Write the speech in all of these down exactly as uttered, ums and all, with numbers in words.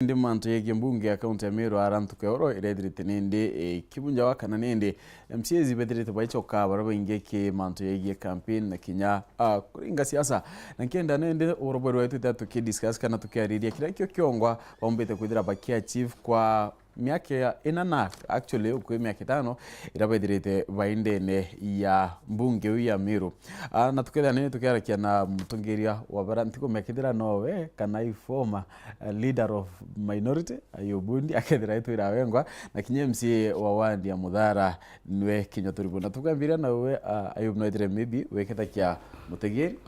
Indi mantu yegie mbunge ya kaunti ya Meru ara ntuku ya oro irethirite nindi ikibunjawa kana nindi M C As bethirite baichoka bara baingi ki mantu yegie campaign na kinya, ah, kuringa siasa. Na nkenda nindi oro bweru wetu ita tukidiscuss kana tukiariria kiria kio kiongwa baumbite kwithira bakiachieve kwa miaka ya inana, actually, ukwi miaka itano, iria bethirite baindene ya mbunge iu ya Meru. Ah, na tukethira nini tukiarakia na mutongeria wa bara, ntikumenya kethira nowe kana i former, eh, leader of minority, Ayubu Ndi, akethira itwira wengwa, na kinya M C A wa ward ya Muthara, nwe kinya turibu. Na tukambiria na we, ah, Ayubu, no ethire maybe wikethakia mutegeri.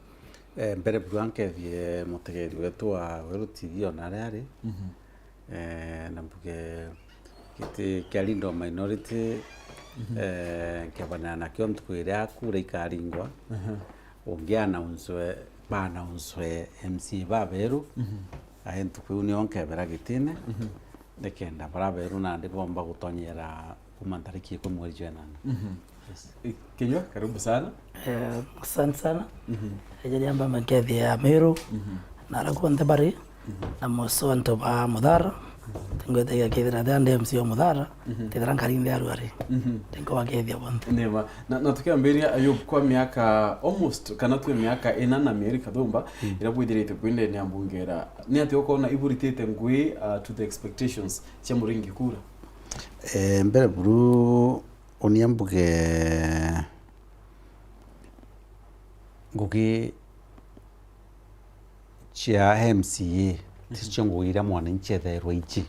Eh, mbere buru ankethie mutegeri wetu wa Weru T V ona aria ari. Mhm. Eh, na mbuge giti kia leader of minority, mhm, eh, nkiabanana nakio ntuku iria kura ikaringwa. Mhm. Ungi announcewe, ba announcewe M C A baberu. Mhm. Ae ntuku iu nio nkebera gitine. Mhm. Nikenda bara beru nandi bomba gutonyera kuma ntariki ikumi mweri jwa inana. Mhm. Yes. I-, Kinyua, karibu sana. Eh, asante sana. Mhm. Ejeria mbamba nkethia Meru, mhm, na ara kunthe bari, mhm, na moso antu ba Muthara. Mhm. Tingwetagia kethira atia ndi M C A wa Muthara, mhm, kethira nkari nthi aruari. Mhm. Tingwakethia bonthe. Nema. Na, na tukiambiria, Ayub, kwa miaka almost, kana twe miaka ina na mieri kathumba, mm, iria bwithirite kwindene ya mbunge era, ni atia ukona iburitite ngui, uh, to the expectations cia muringi kura? Eh, mbere buru, unia mbuge ngugi cia M C A, mhm, ticio ngugi iria mwananchi ethairwa aiji.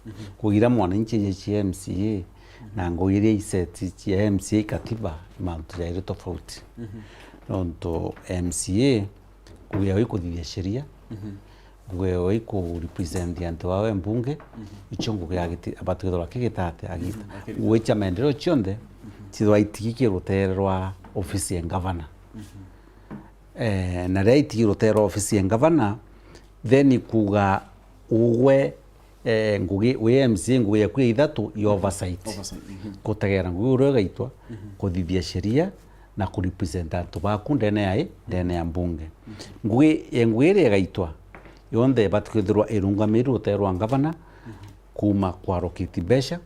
Mhm. Ngugi iria mwananchi aiji cia M C A, mhm, na ngugi iria iseti cia M C A katiba, ni mantu jairi tofauti. Mhm. Nontu M C A, ngugi yao ikuthithia sheria, mhm, ngugi yao iku represent antu bawe mbunge, mhm, icio ngugi ya giti-, abati kwithirwa akigita ati agita. Mhm, akigita. Ngugi cia maendeleo cionthe, mhm, cithirwa itigi ki rutere rwa ofisi ya ngavana. Mhm. Eh, na riria itigi rutere rwa ofisi ya ngavana, then kuuga ugwe, eh, ngugi, wi M C A, ngugi yaku ya ithatu i oversight. Oversight, mhm. Gutegera ngugi uria igaitwa, mhm, kuthithia sheria, na kurepresent antu baku ndene ya i, ndene ya mbunge. Mhm. Ngugi, eh, ngugi iria igaitwa, yonthe ibati kwithirwa irungamirue rutere rwa ngavana, mhm, kuma kwa allocate mbeca,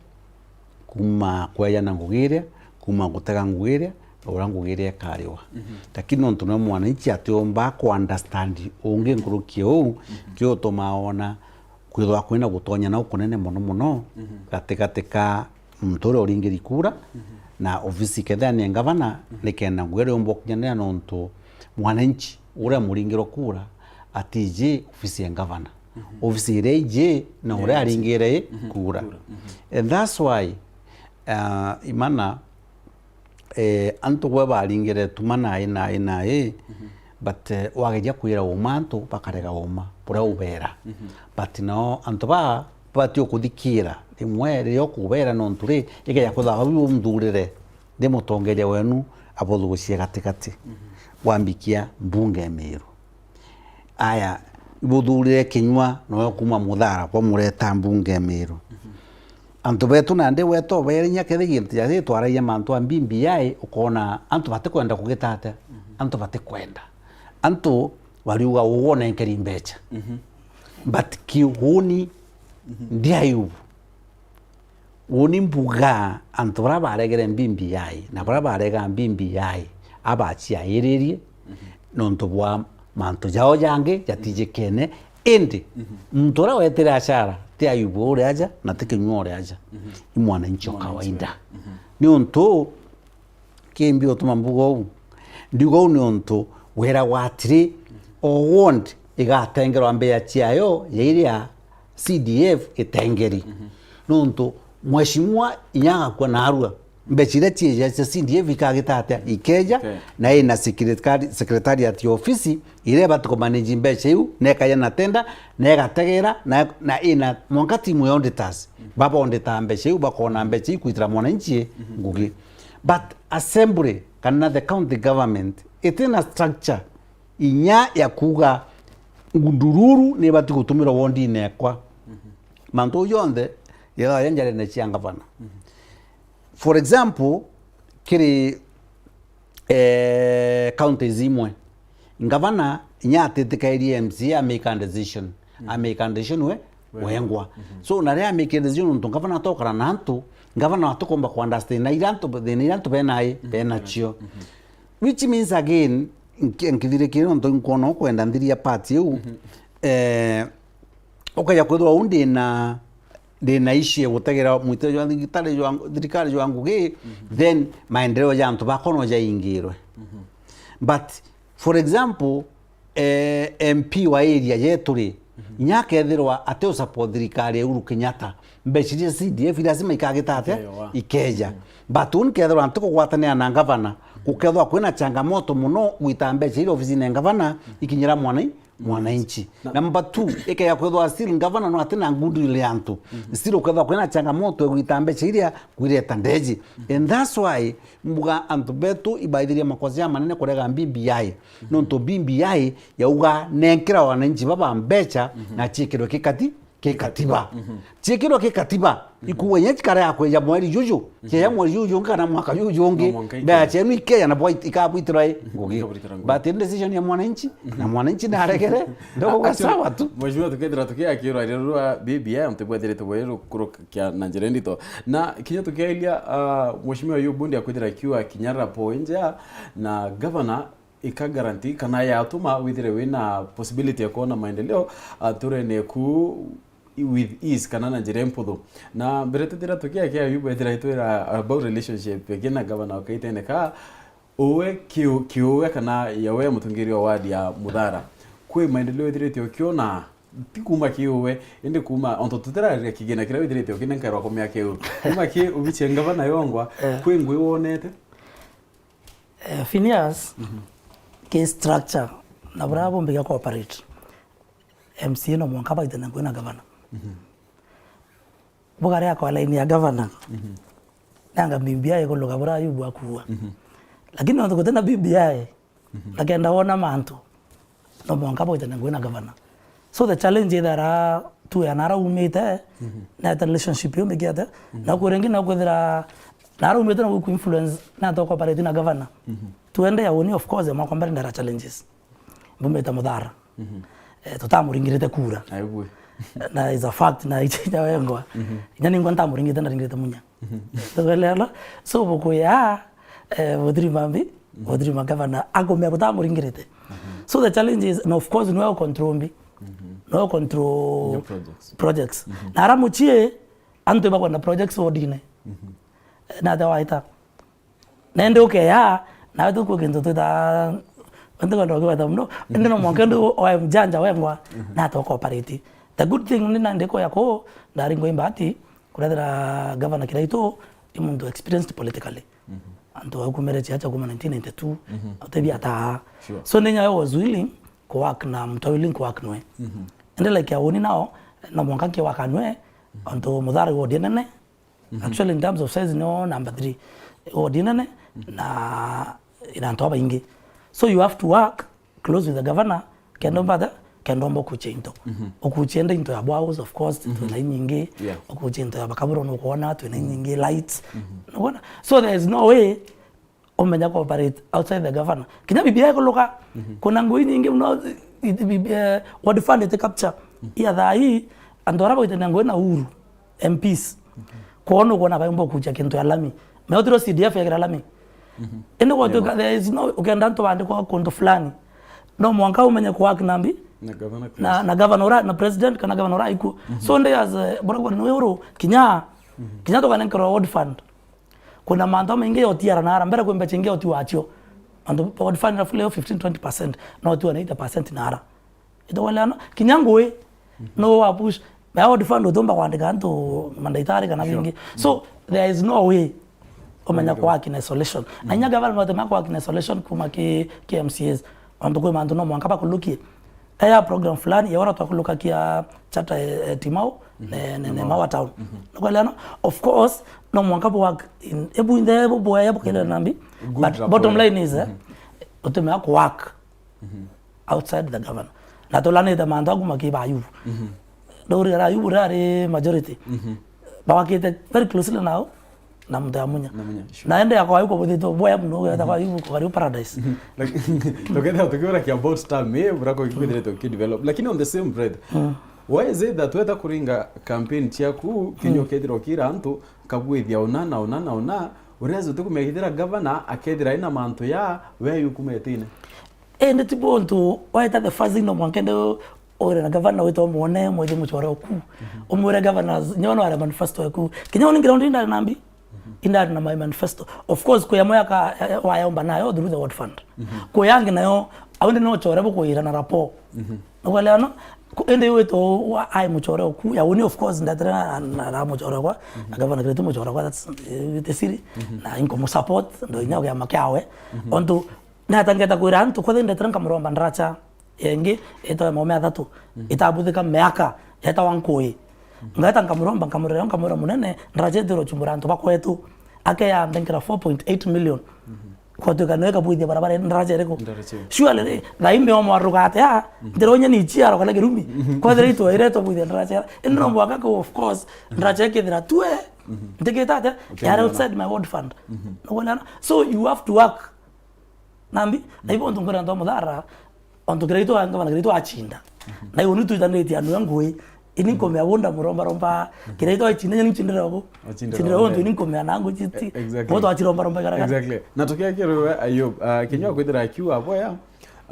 kuma kwejana ngugi iria, kuma gutega ngugi iria, na uria ngugi iria ikariwa. Mhm. Lakini nontu niwe mwananchi atiumba ku understand ungi nkuruki ya uu, mhm, kiu utumaa wona kwithirwa kwina gutonyana gukunene mono mono, mhm, gatigati ka muntu uria uringiri kura, mhm, na ofisi kethira ni ya ngavana, mhm, nikenda ngugi iria yumba gukinyanira nontu mwananchi uria muringirwa kura atiji ofisi ya ngavana. Mhm. Ofisi iria iji na uria aringire i, mhm, kura. Kura. Mhm. And that's why, uh, imana, eh, antu gwe baringire tu mana i na i na i, mhm, but, eh, wageria kwira uma antu bakarega uma buria ubera. Mhm. But nao antu ba bati ukuthikira rimwe riria ukubera nontu ri, ikeja kwithirwa bau umthurire ndi mutongeria wenu abuthugucie gatigati, mhm, wambikia mbunge ya Meru. Aya, ibuthurire Kinyua, nowe kuma Muthara, bwamureta mbunge ya Meru. Mhm. Antu betu nandi weta uberinya kethira gintu ja ri twaragia mantu a B B I, ukona antu batikwenda kugita atia? Mhm. Antu batikwenda. Antu bariuga ugwe unenkeri mbecha. Mhm. But kiuni, mhm, ndi Ayubu. Uni mbuga antu baria baregere B B I na baria barega B B I abaciairirie, mhm, nontu bwa mantu jao jangi jatijikene. Indi, mhm, muntu uria wetire acara ti Ayubu uria aja na ti Kinyua uria aja, mhm, i mwananchi o kawaida. Mhm. Niuntu Kimbi utuma mbuga uu? Ndiuga uu niuntu wiragwa atiri, o ward igatengerwa mbeca ciayo ya iria C D F itengeri. Mhm. Nontu mheshimiwa inya agakua narua, mbeca iria cieja cia C D F ikagita atia? Ikeja, okay, na ina secretari-, secretariat ya ofisi iria ibati kumanage mbeca iu, na ikaja na tenda, na igategera, na, na ina mwanka timu ya auditors. Mhm. Baba auditaa mbeca iu, bakona mbeca iu kwitira mwananchi, mhm, ngugi. But assembly kana the county government itina structure inya ya kuuga ngundururu ni ibati gutumirwa wondine ekwa. Mhm. Mantu jau jonthe yethagwa ja njarene cia ngavana. Mhm. For example, kiri, eh, counties imwe, ngavana inya atitikairie M C A amake a decision. Mhm. Amake a decision we, wengwa. So, na riria amake decision nontu ngavana atokara na antu, ngavana atukomba ku understand na ira antu, thina ira antu benae, benacio. Which means again, nki-, nkithirikiria nontu nkwona ukwenda nthiria part iu, eh, ukaja kwithirwa u ndina, ndina issue ya gutegera mwitio jwa thirikari jwa, thirikari jwa ngugi, then maendeleo ja antu bakwa no jaingirwe. But, for example, eh, M P wa area yetu ri, inya akethirwa ate u support thirikari ya Uhuru Kenyatta, mbeca iria C D F lazima ikagita atia? Ikeewa. Ikeja. But uni kethirwa ntikugwatanira na ngavana, gukethirwa kwina changamoto muno gwita mbeca iria ofisine ya ngavana ikinyira mwana, mwananchi. Na number two, ikeja kwithirwa still ngavana no ati na goodwill ya antu. Still ukethirwa kwina changamoto ya gwita mbeca iria kwireta ndeji. And that's why mbuga antu betu ibaithirie makosa jamanene kurega B B I. Nontu B B I yauga nenkera wananchi baba mbeca na ciikirwe kikati-, kikatiba. Ciikirwe kikatiba. Ikuuga inya cikara ya kweja mweri juju, cieja mweri juju ungi kana mwaka juju ungi, mbeca cienu ikeja na bwa-, ikabwitirwa i ngugi. Ikabwitirwa ngugi. But ni decision ya mwananchi, na mwananchi naregere, ndogo sawa tu. Mheshimiwa, tukethira tukiakirwa rero rwa B B I, antu bwethirite bwiri rukurukia na njira ndito. Na kinya tukiairia, ah, Mheshimiwa yu bundi akwithira kiwa kinya rapo nja, na governor ika guarantee kana yatuma withire wina possibility ya kuona maendeleo, ah, nturene ku with ease kana na njira mputhu. Na mbere tuthira tukiakea yu bwethira itwira about relationship yake na governor wa Kaitene ka uwe kiu-, kiuwe kana yawe ya mutungiria wa ward ya Muthara. Kwi maendeleo withirite ukiona ti kuma ki uwe, indi kuma, onto tutiraria kigina kiria withirite ukinenkerwa kwa miaka iu. Kuma ki ubichie ngavana yongwa, eh, kwi ngui wonete? Eh, Phineas, ki structure, na buria bumbi gia cooperate, M C A no mwanka baitane ngui na gavana. Bugaria kwa line ya gavana, nanga B B I ikuluga buria Ayubu akuua. Lakini nontu gutina B B I, ndakenda wona mantu, no mwanka bwitane ngui na gavana. So the challenge ithara tu ya nara umite, na eta relationship yo mbikiate, na kuria ingi no kwithira nara umite no ku influence na to cooperate na gavana. Tuende ya uni, of course, mwakomba ndara challenges. Mbumite Muthara. Eh, tutamuringirite kura. Aigwe. Na is a fact, na ichinya wengwa. Inya ningwa ntamuringirite, ndaringirite Munya. Tukwelewana? So, bukuya, eh, buthiri mambi, buthiri magavana, akumea butamuringirite. So, the challenge is, and of course, no control mbi. No control projects. Na ara muchie, antu bakwenda projects wodine. Na ata waita. Na indi ukeya, nawe tukua kintu twita, ntikwenda ukigweta muno, indi no mwanka indi oe mjanja wengwa, na atoka operate. The good thing ni nandi ko yako, ndari ngoi mbati, kurethira governor Kiraitu, i muntu experienced politically. Antu akumere chiacha kuma nineteen ninety-two, utebi ata. So ni nyayo was willing ku work na muntu willing ku work nwe. Indi like auni nao, no mwanka ki work nwe, antu Muthara wodi nene, actually, in terms of size, no number three. Wodi nene, na ina antu abaingi. So you have to work close with the governor, kenda mbata, kenda mbo kuchia into. Ukuchia into ya Bwaus, of course, twina inyingi. Ukuchia into ya Bakaburo, no kuona, twina inyingi, lights. No kuona? So there is no way umenya ku operate outside the governor. Kinya B B I ikuluka, kuna ngui nyingi muno, i-, i-, B B I, eh, ward fund iti capture. Iya thaa hii, antu ara baitania ngui na Uhuru, M Ps. Kwona ukwona baimba kuja kintu ya lami. Meutiro C D F yekira lami. Indi gwatuika there is no, ukenda antu bandikwa kuntu fulani. No mwanka umenye ku work na mbi, na governor na, na governor ura, na president kana governor ura iku. So nde as, eh, bora kwa ni uru, kinya, kinya tukanenkerwa ward fund. Kuna mantu maingi yotiara nara, mbere kwi mbecha ingi yotiwa achio. Antu ward fund ira fully fifteen, twenty percent, no tiwa na eighty percent nara. Itawaleana, kinya ngui, no wa push. Na ward fund utumba kwandika antu mandaitari kana bingi. So, there is no way umenya ku work in isolation. Na inya government ma ku work in isolation kuma ki, ki M C As. Antu kwi mantu no mwanka bakulukie. Eya program fulani, ya ora twakuluka kia chata, eh, eh, Timau, ne, ne, ne Maua Town. Nukwelewa, no? Of course, no mwanka bu work in, ebu inde, ebu bwaya, bukele nambi. But bottom line is, eh, utumia ku work outside the governor. Na tulanite mantu aku maki ba Ayubu. Nduri ara Ayubu rari majority. Bawakite very closely nao. Na muntu ya Munya. Na Munya, sure. Na ende yakwa yuko buthito boya muno, yata kwa yuko kari paradise. Lakini tukethira tukiura ki about time, eh, burako kikwithirite ki develop. Lakini on the same breath, Why is it that weta kuringa campaign ciaku, kinya ukethirwa kira antu, nkagwithia una na una na una, whereas utikumenya kethira governor akethira ina mantu ya, where you kumetine? Indi ti buntu waita the first thing no mwanka indi ugire na governor wita umwone, mwithie muchore oku. Umwire governor, nyono are manifesto yaku. Kinya uni ground ndari nambi, indari na my manifesto. Of course, kwi amwe aka, wayomba nayo through the ward fund. Kwi angi nayo, au ndi no chore bukwira na rapo. Nukwelewa no? Ku-, indi wito wa, ai muchore oku, ya uni, of course, ndatira na, na, na muchore kwa, na governor Kiraitu muchore kwa, that's, eh, the siri. Na inko mu support, ndo inya kiama kiawe. Ontu, ndatangeta kwira antu, kwa ndatira nkamuromba ndaracha yengi, itawe maume athatu, itabuthika miaka, yetawa Nkui. Ngeta nkamuromba, nkamurira, nkamwira, "Munene, ndaracha itiro chumbura antu bakwetu." Akeya mbenkera four point eight million. Kwatuika niwe kabwithia barabara ndaracha iriku? Ndaracha iyo. Surely ri, thaa ii miomo aruga atia, ndira unya ni ichiaro kana kirumi. Kwethira itwa iretwa bwithia ndaracha. Indi no mwaka ko, of course, ndaracha ikethira tue, ntikita atia, yari outside my ward fund. Nukwona? So you have to work. Nambi, na ibo ntu nkwira ntu muthara, ontu Kiraitu anga bana Kiraitu achinda. Na ibo ni twitanitie anu ya Nkui, ini nkomea bunda muromba romba, Kiraitu achinda, nyani chindira ogu. Chindira ogu, ontu ini nkomea na Nkui chiti. E-, exactly. Moto achiromba romba garagara. Exactly. Na tukiakia riwe Ayub, ah, kinya kwithira akiuga boya,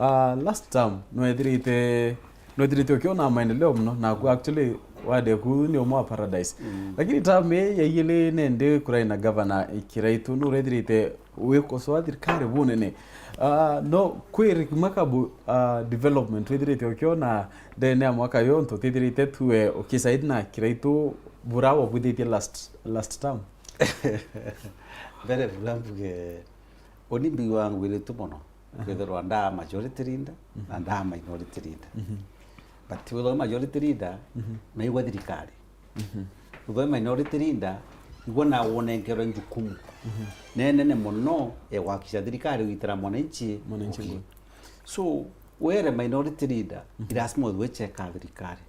ah, last term, nwethirite, nwethirite ukiona maendeleo muno, na ku actually wade ku ni umwe wa paradise. Lakini term ii ya igiri nende kurai na governor Kiraitu, nurethirite wikosoa thirikari bunene. Ah, no, kwi remarkable, ah, development withirite ukiona ndene ya mwaka yo, ntu tithirite tue ukisaidi na Kiraitu bura wabwithitie last, last term. Mbere bura mbuge, uni mbigua ngwiritu mono, kwithirwa ndaa majority leader, na ndaa minority leader. But withirwa majority leader, naigua thirikari. Uthoe minority leader, igua na wonenkerwe njukumu nenene mono ya gwakisha thirikari gwitira mwananchi. Mwananchi ngugi. So, were minority leader, i lazima uthiwe cheka thirikari.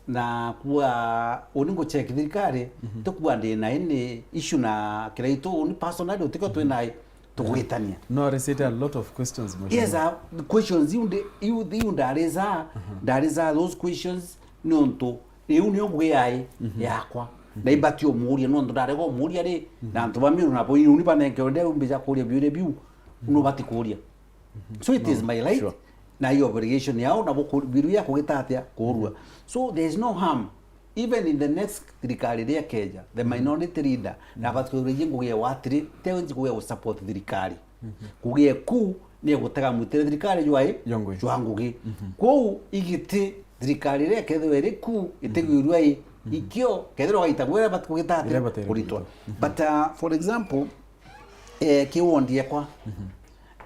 Na kuwa uni ngucheki thirikari, tukuwa ndi na ini issue na Kiraitu, uni personally utiko twi nayo, tugwitania. No, I raised a lot of questions, Mheshimiwa. Yes, uh, the questions you, you, you ndariza, ndariza those questions, niuntu Iu nio ngugi yai yakwa. Na ibati umuuria, nontu ndarega umuuria ri, na antu ba Miru nabo iu ni banenkewe nderu mbi ja kuuria biuria biu, nubati kuuria. So it is my right, sure, na i obligation yao, nabo ku-, biru ya kugita atia kuurua. So there is no harm, even in the next thirikari iria ikeja, the minority leader nabati kuuria ngugi ya watiri, tewe nji ngugi ya gusupport thirikari. Ngugi eku ni egutega mwitire thirikari jwai jwa ngugi. Kwou igiti thirikari iria ikethirwa iri ku itigwirua i, ikio kethirwa gaita gwira bati kugita ati kuritwa. But, uh, for example, eh, ki wondi ekwa,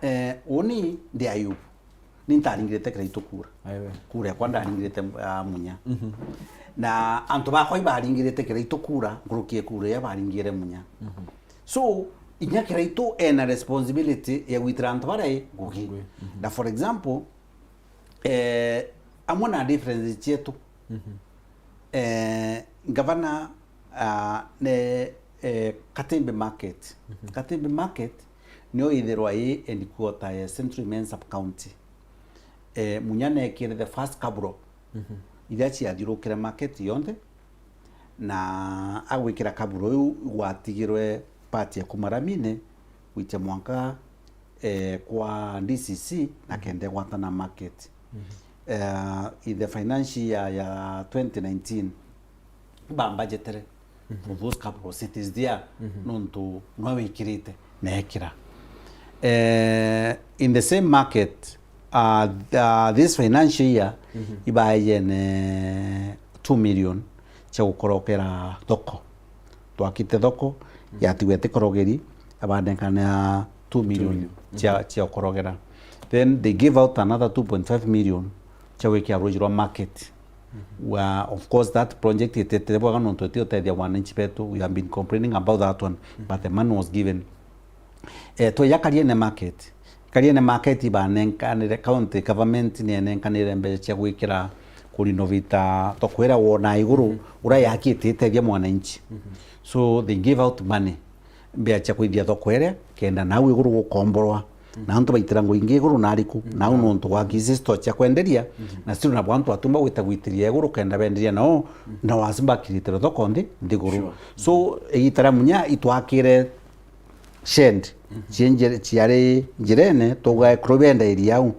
eh, uni ndi Ayubu. Ni ntaringirite Kiraitu kura. Kura ekwa ndaringirite, uh, Munya. Na antu bakwa ibaringirite Kiraitu kura, nkuruki e kura iria baringire Munya. So, inya Kiraitu ena responsibility ya gwitira antu baria i ngugi. Na for example, eh, amwe na differences cietu, eh, ngavana, ah, ne, eh, Katimbi Market. Katimbi Market nio ithirwa i headquarter ya Central Imenti Sub-County. Eh, Munya nekire the first kaburo iria ciathiurukire market yonthe, na agwikira kaburo iu gwatigirwe part ya kuma ramine gwitia mwanka, eh, kwa D C C na kenda igwatana market. Eh, in the financial year ya twenty nineteen, bambajetere for those couple of cities there, nontu nwa wikirite na ekira. Eh, in the same market, uh, uh, this financial year, ibaejene two million cia gukorokera thoko. Twakite thoko, yatigwe itikorogeri, abanengana two million cia, cia gukorogera. Then they gave out another two point five million cia gwikia ruji rwa market. Wa, of course, that project itete bwega nontu itiutethia wananchi betu. We have been complaining about that one, but the money was given. Eh, tweja Kariene market. Kariene market ibanenkanire, county government nienenkanire mbeca cia gwikira, ku renovate thoko iria wona iguru, uria yakite itethia mwananchi. So they gave out money, mbia cia kwithia thoko iria, kenda nau iguru gukomborwa. Na antu baitira ngui ingi iguru na ariku, na au nontu gwa kisi store cia kwenderia, na still nabo antu batumba gwita gwitiria iguru kenda benderia nao, na wasimba kiritiro thoko nthi, nthiguru. Sure. So, igita ria munya itwakire shed, cie njire-, ciari njirene, tugae kuru benderia au.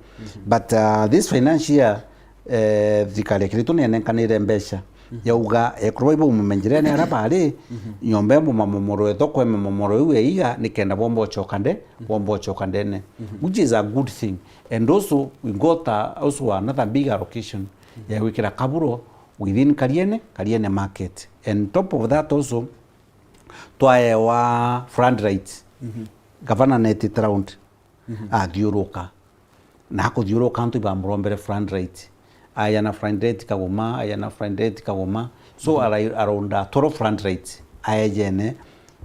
But, uh, this financial year, eh, thirikari ya Kiritu nienenkanire mbeca, yauga, ekuru bau baume njirene aria bari, nyomba emomomorwe, thoko emomomorwe iu yaiga, nikenda bomba ucoka nde-, bomba ucoka ndene. Which is a good thing. And also, we got, uh, also another big allocation ya gwikira kaburo within Kariene, Kariene market. And top of that also, twaewa floodlights. Gavana netite round, athiuruka. Na akuthiuruka antu ibamurombere floodlight. Aya na floodlight Kagoma, aya na floodlight Kagoma. So, ara-, araunda twelve floodlights aejene,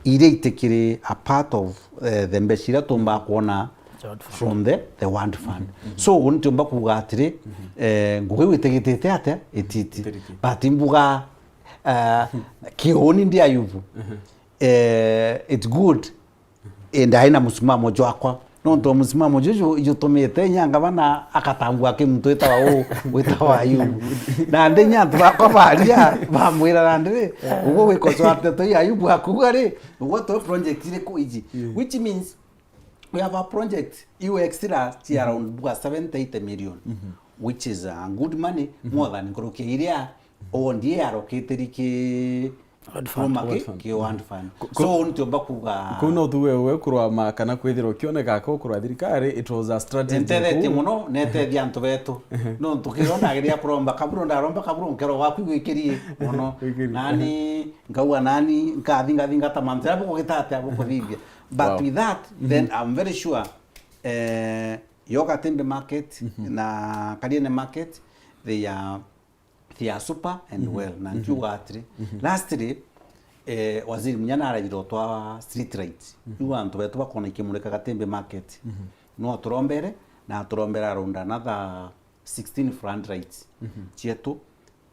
iria itikiri a part of, eh, the mbeca iria tumbaa kuona from the, the ward fund. So, uni tiumba kuuga atiri, eh, ngugi iu itigitite atia? Ititi. Itiriti. But mbuga, eh, kiuni ndi Ayubu. Eh, it's good. Indi aina musimamo jwakwa. Nontu musimamo juju jutumite inya ngavana akatambua ki muntu witawa uu, witawa Ayubu. Nandi inya antu bakwa baria, bamwira nandi ri, uguo gwika ucwate tu Ayubu akuuga ri, uguo tu project iriku iji. Which means we have a project iu extra cia around bwa seventy, eighty million, which is a good money, more than nkuruki iria ondi arokitiri ki Ward fund. Kuma ki, ward fund. Ki ward fund. Ku-, ku-, so, ntiumba kuuga kuu no tuge we kurwama kana kwithirwa ukioneka ka ukurwa thirikari, it was a strategy. Ntethetie kuu muno, netethia antu betu. Nontu kiro nageria kuromba kaburo, ndaromba kaburo, nkero gwaku igwikirie muno. Igwikirie. Nani, nkauga nani, nkathi, ngathi, ngata mantu, abu kugita atia, abu kuthithia. But with that, then I'm very sure, eh, Yogatembe market na Kariene market, they are they are super and well. Na nkiuga atiri, lastly, eh, waziri munya naragire utwa street lights. Riu antu betu bakona ikimurika Gatembe market. No turombere, na turombere around another sixteen floodlights cietu,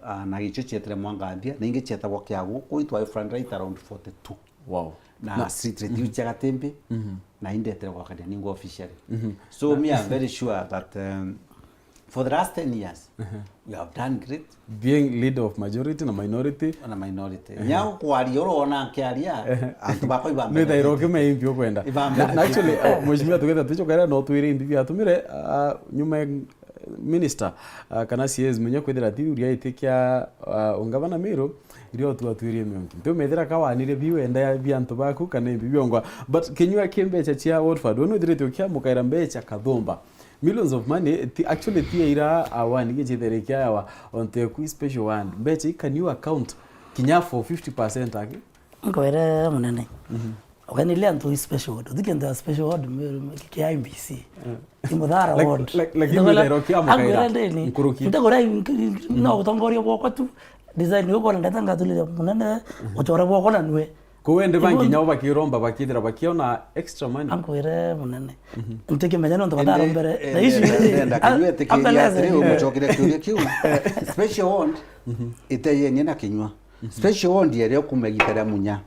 ah, na gicio cietire Mwanganthia, na ingi cietagwa Kiagu, kuu itwae floodlight around forty-two. Wow. Na street light iu cia Gatembe, na indetire gwakania ningwa officially. So me, I'm very sure that, um, for the last ten years, we have done great. Being leader of majority na minority. Na minority. Nya kwaria urona nkiaria, antu bakwa ibambe. Nithaira ukime impi ukwenda. Ibambe. Na, na actually, eh, mheshimiwa, tugetha tucoka no twire imbi biatumire, ah, nyuma, eh, minister, ah, kana C As munya kwithira ti uria itikia, ah, ungavana Meru, iria utwatwirie mionki. Ntiumethira ka wanire biu enda bia antu baku kana imbi biongwa. But kinyua ki mbeca cia Watford, we nuthirite ukiamukaira mbeca kathumba. Millions of money, ti, actually, ti ira awani gicithere kiawa onte ku special one. Mbeca i, can you account kinya for fifty percent aki? Nkwire munene. Ukaniria antu i special ward. Uthi kintu ya special ward, me-, me-, kia I B C. Imuthara ward. Like, like, lakini methero kia mukaira. Angwira ndini. Nkuruki. Ntegora no utongoria bwakwa tu. Design yo kona ndeta ngatulire munene, uchore bwakwa na nwe. Kuu indi bangi nyao bakiromba bakithira bakiona extra money. Ankwire munene. Ntikimenya nontu batarombere. Na ici ndenda kinyua itikiria atiri umucokiria kiuria kiu. Special ward iteyenie na kinyua. Special ward iria ukuma igita ria munya.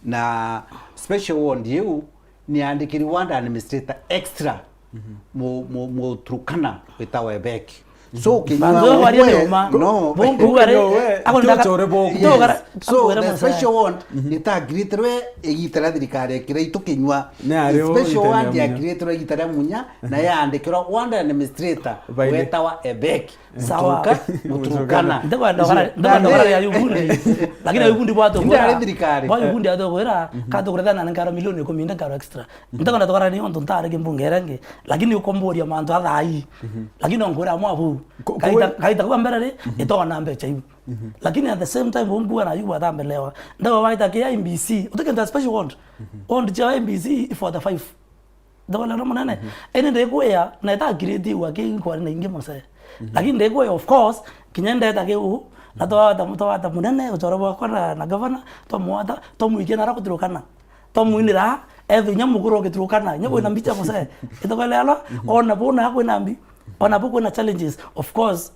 Na special ward iu ni andikiri ward administrator extra mu, mu, mu Turkana witawa Ebek. So, kinyua we, no. Bungu are, ako ndaka, yes. So, the special ward itagiritirwe igita ria thirikari ekira itu kinyua. The special ward yakiritirwe igita ria munya, na yandikirwa ward administrator wetawa Ebek. Sawa. Muturukana. Ndekwenda kara, ndekwenda kara ya Ayubu ni. Lakini Ayubu ndi bwatu. Ndari thirikari. Bwa Ayubu ndi atukwira, katukwira thana nkaro milioni ikumi ndakaro extra. Ntakwenda tukara ni ontu ntari kimbunge irengi, lakini ukomboria mantu athai. Lakini onkwira mwa bu. Kaita, kaita kwa mbere ri, itona mbecha iu. Lakini at the same time, umbua na Ayubu atambelewa. Ndawa waita kia I B C, utikenda special ward. Ward cha I B C forty-five. Ndagona na munene. Ene ndekwia, na eta creative aki kwari na ingi mose. Lakini ndekwia, of course, kinya ndeta kiu, na twata, twata munene, uchora bwakwa na, na governor, twamwata, twamwikia na rakuturukana. Twamwinira, ethe inya mukuru ogiturukana, inya kwina mbicha mose. Itogele alo, ona bona kwina mbi, ona bo kwina challenges. Of course,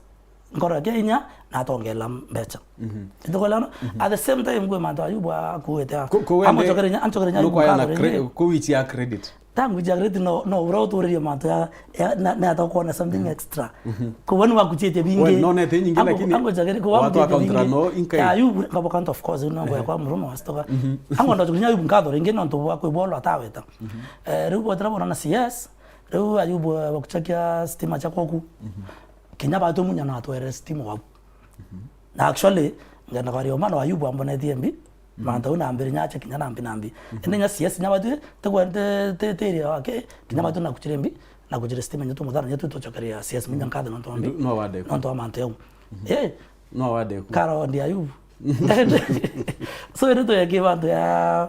nkoro yake inya, na atongeela mbecha. Mhm. Itukwelewana? Mhm. At the same time, kwi mantu Ayubu akuite a-, Ku-, ku wende, ancokeria inya, ancokeria inya Ayubu nukwaya na nkatho ringi. Cre-, ku wichia credit. Tangu ichia credit no, no ura uturirie mantu ya, ya, na, na ata kwona something extra. Mhm. Kuwa ni wakuchitie bingi. We, nonete nyingi, lakini angu ichia credit, kuwa watu wakuchitie account bingi. No inkai. Ya Ayubu, ngabo count, of course, no ngwe kwa murume wa stoka. Mhm. Angu ndo chukunya Ayubu nkatho ringi, no ntu bwa kwibolo ataweta. Mhm. Eh, riu bwetera bona na C S, riu Ayubu, eh, bakuchakia stima cha kwoku. Mhm. Kinya batu munya na atwere stima wau. Mhm. Na actually, ngenda kwaria uma no Ayubu ambonetie mbi, mhm, mantu au na mbere nyache kinya na mbi na mbi. Mhm. Ende nya C S nya batu, te kwa, te, te, te area wake, kinya batu na kuchire mbi, na kuchire stima nyetu muthana nyetu tuchokeria C S munya nkatho nontu wa mbi. Ndu-, no wade ku. Nontu wa mantu au. Mhm. Eh. No wade ku. Karo ndi Ayubu. So, iri tu yake bantu ya,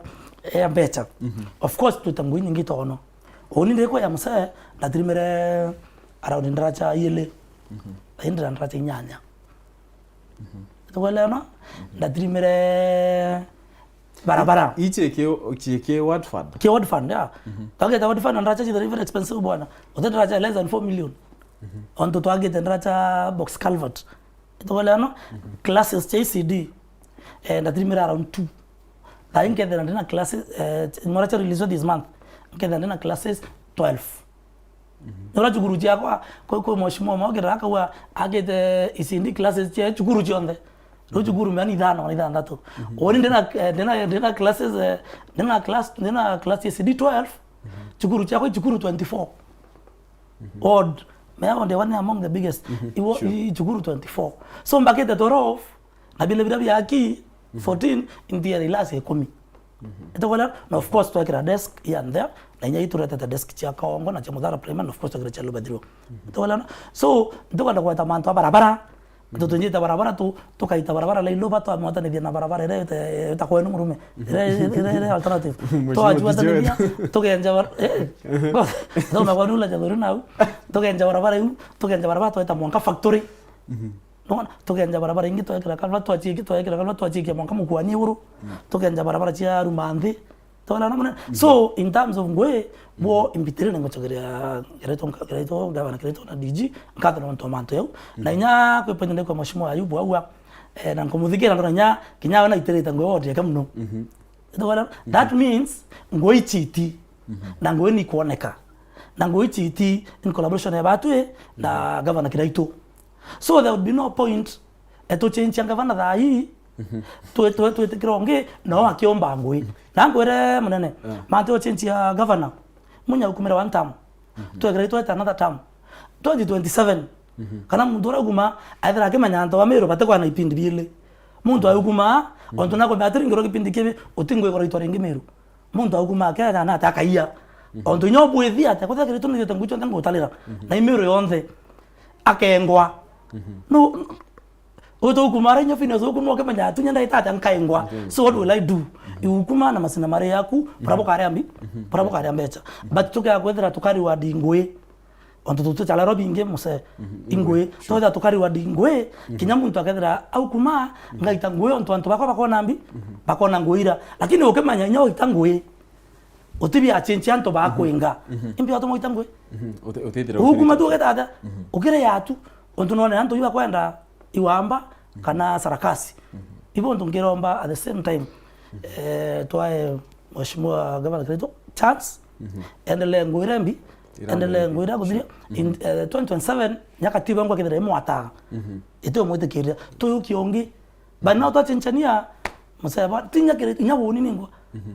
ya mbecha. Mhm. Of course, tuta ngui nyingi tono. Uni ndiko ya mse, ndatirimire around ndaracha ile. Mhm. Indira ndaracha inyanya. Mhm. Tukwelewana? Mhm. Ndatirimire barabara. I-, ichi ki, ichi ki Watford? Ki Watford, yeah. Mhm. Twageta Watford na ndaracha chitha very expensive bwana. Utete ndaracha less than four million. Mhm. Ontu twagete ndaracha box culvert. Tukwelewana? Mhm. Classes cha E C D. Eh, ndatirimire around two. Thaa ii nkethira ndina classes, eh, mwana cha release this month. Nkethira ndina classes twelve. Mhm. Nora chukuru chiakwa, kwi, kwi mheshimiwa mwa kira akawa agite E C D classes chia chukuru chionthe. Riu chukuru mea ni ithano na ithanthatu. Mhm. Uni ndina, eh, ndina, ndina classes, eh, ndina class, ndina class E C D twelve. Mhm. Chukuru chiakwa i chukuru twenty-four. Mhm. Odd. Mea onde one among the biggest. Mhm. Iwo, sure, i chukuru twenty-four. So mbakite twelve, na bile bira bia aki, mhm, fourteen, india ilasi ikumi. Mhm. Itukwelewana? Na of course, twekira desk here and there, na inya ituretete desk chia Kaongo na chia Muthara Primary, na of course, twekira chia Lubethirwa. Mhm. Itukwelewana? So, ntukwenda kweta mantu a barabara, mhm, tutunjite barabara, tu-, tukaita barabara la Iloba, twamwatanithia na barabara iria ita-, ita kwenu murume. Mhm. Iria, iria, iria, iria alternative. Mheshimiwa Twajwatanithia, Kijoe. Tukenja bar-, eh, mhm, thoma kwa nula cha thuri nau. Tukenja barabara iu, tukenja barabara tweta mwanka factory. Mhm. Nona, tukenja barabara ingi, twekira kalva, twachikia, twekira kalva, twachikia mwanka mukuani iguru. Mm. Tukenja barabara chia ruma nthi. Twona na munene. Mm. So, in terms of ngui, bo, mm, imbitirire ngucokeria Kiraitu, Kiraitu, gavana Kiraitu na D G, nkatho nontu wa mantu yau. Mm. Na inya kwi point ndikwa Mheshimiwa Ayubu aua, eh, na nkumuthigira ndona inya, kinya we naitirite ngui ward yake muno. Mhm. Twona, mhm, that means ngui ichiti, mhm, na ngui ni kuoneka. Na ngui ichiti in collaboration ya batwi na, mhm, gavana Kiraitu. So there would be no point, eh, tuchenchia ngavana thaa ii, mhm, twe-, twe-, twitikira ungi, no akiomba ngui. Mhm. Na nkwire munene, yeah, mantu ya guchenchia gavana, munya ukumire one term. Mhm. Twekira itwete another term. Twenty twenty-seven, mhm, kana muntu uria uguma, aithira akimenya antu ba Meru batikwana ipindi biili. Muntu auguma, mhm, ontu nakwambia atiri ngiro kipindi kibi, uti ngui kora itwa ringi Meru. Muntu auguma akethana ati akaia. Mhm. Ontu inya ubwithia ati, kuthekira itu nigite ngui cionthe ngutalira. Mhm. Na imiru yonthe. Akengwa. Mhm. No, utu kuma ara inya Phineas uku no kimenya atu nya ndaita ati nkaengwa. Mhm. So what will I do? Mhm. Iukuma na masina mari yaku, mhm, burabo karia mbi, mhm, burabo karia mbecha. Mhm. But tukea kwethira tukari wa dingwe. Ontu tutu chala robi ingi muse, mhm, ingwe. Ingwe, sure. Twetha tukari wa dingwe, mhm, kinya muntu akethira au kuma, mhm, ngaita ngui ontu antu bakwa bakona mbi, mhm, bakona ngui ira. Lakini ukimenya inya uita ngui, utibia achenchi antu bakwinga. Mhm. Mhm. Imbi atuma uita ngui. Mhm. Uti-, utithira ukuma tu ugetatha, mhm, ukire yatu, ontu none antu ibakwenda iwamba, mhm, kana sarakasi. Mhm. Ibo ontu ngiromba at the same time, mhm, eh, twae Mheshimiwa Gavana Kiraitu chance, mhm, endelee ngwire mbi, endelee ngwire kuthiria. Mhm. In, eh, twenty twenty-seven, nya katiba ngwa kithira imwataga. Mhm. Ite umwitikiria. Tuyuki ungi. But now twachenchania, museba, tinya kire, inya woni ningwa. Mhm.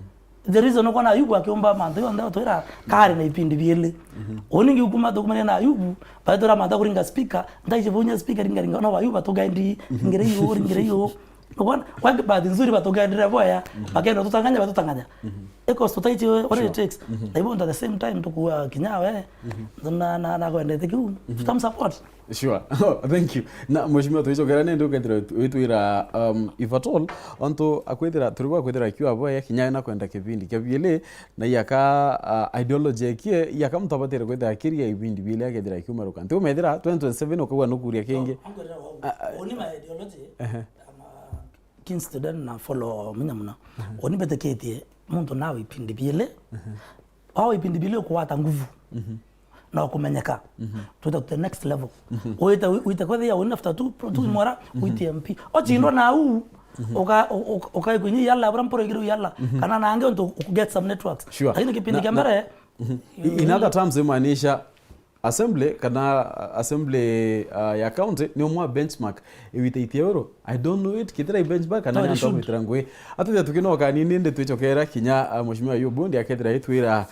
The reason ukona Ayubu akiumba mantu yonthe utwira kari na ipindi biili. Mhm. Uni ngiukuma tukumania na Ayubu, baitwira mantu kuringa speaker, ndaije bunya speaker ringa ringa, no Ayubu batugendi, mhm, ringire iyo, ringire iyo. Nubona, kwa bahati nzuri batugendire bwaya, mhm, bakenda tutanganya, batutanganya. Mhm. Because tutaichi what it takes. Sure. Mhm. Na ibo at the same time tukua kinya we, mhm, na, na, na kwendete kiu, mhm, tutamsupport. Sure. Oh, thank you. Na Mheshimiwa, tuicokera nindi ukethira witwira, um, if at all, ontu akwithira, turi bwa kwithira kiu abwaya kinya we na kwenda kipindi kia biili, na iaka, uh, ideology ekie, iaka muntu abatire kwithira akiria ipindi biili akethira kiumaruka. Nti umethira twenty twenty-seven ukauga nukuria kingi. No, angwirira wau. Ah, ah. Uni my ideology, ehe, I'm a keen student na follow munya muno. Mhm. Uni mbitikitie muntu nawe ipindi biili. Mhm. Wao ipindi biili ukwata nguvu. Mhm. na ukumenyeka. Mhm. Twita to the next level. Mhm. Wite, wite kwethia win after two, two Mhm. mwara, Mhm. wite M P. Ochindwa Mhm. na u, Mhm. uka-, u-, u-, ukae kwenye yala, abra mporo igiru yala. Mhm. Kana nange untu u-, get some networks. Sure. Lakini kipindi Na, kia na, mbere, Mhm. I-, in other terms, imaanisha assembly kana, uh, assembly, uh, ya county ni umwe wa benchmark iwitaitie uru. I don't know it, kithira i benchmark kana No, ni they antu should. Amwitira ngui. Atithia tukinoka nini ndi twicokera kinya, uh, Mheshimiwa Ayubu ndi akethira itwira,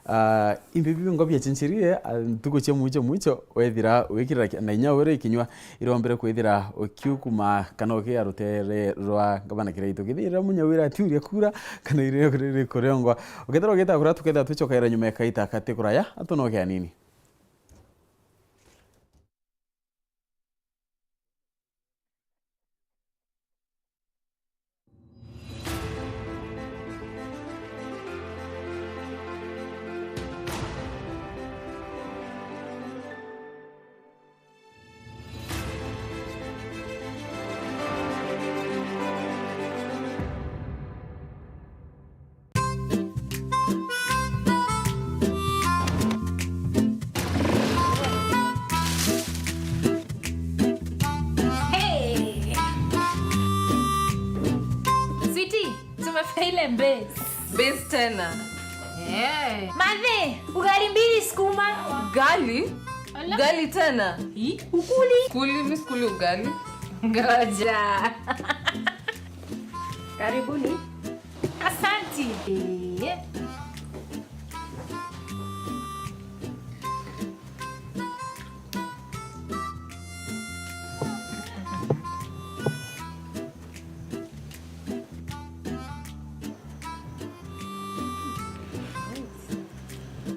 uh, imbibi ngo bia chinchirie, uh, ntuku cia mwicho mwicho wethira wikirira ki-, na inya wira ikinywa irombere kwithira ukiukuma kana ukia rutere rwa ngabana Kiraitu. Kithira munya wira atiuria kura kana ire kuriongwa. Ukethira ugita kura tukethira twichokaira nyuma ya kaita kati kuraya, atu no kia nini. Hey! Sweetie, tumefika ile base. Base tena. Eh. Mathe, ugali mbili sukuma. Ugali? Ala. Ugali tena? Hi? Ukuli? Kuli, mi sikuli ugali. Ngoja. Karibuni. Asanti. Eh.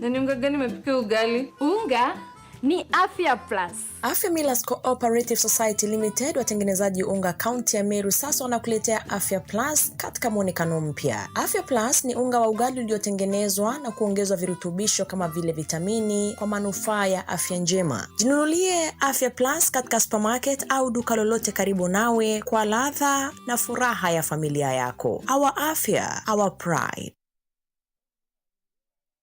Na ni unga gani imepika ugali? Unga ni Afya Plus. Afya Millers Cooperative Society Limited, watengenezaji unga kaunti ya Meru, sasa wanakuletea Afya Plus katika mwonekano mpya. Afya Plus ni unga wa ugali uliotengenezwa na kuongezwa virutubisho kama vile vitamini kwa manufaa ya afya njema. Jinunulie Afya Plus katika supermarket au duka lolote karibu nawe kwa ladha na furaha ya familia yako. Our afya, our pride.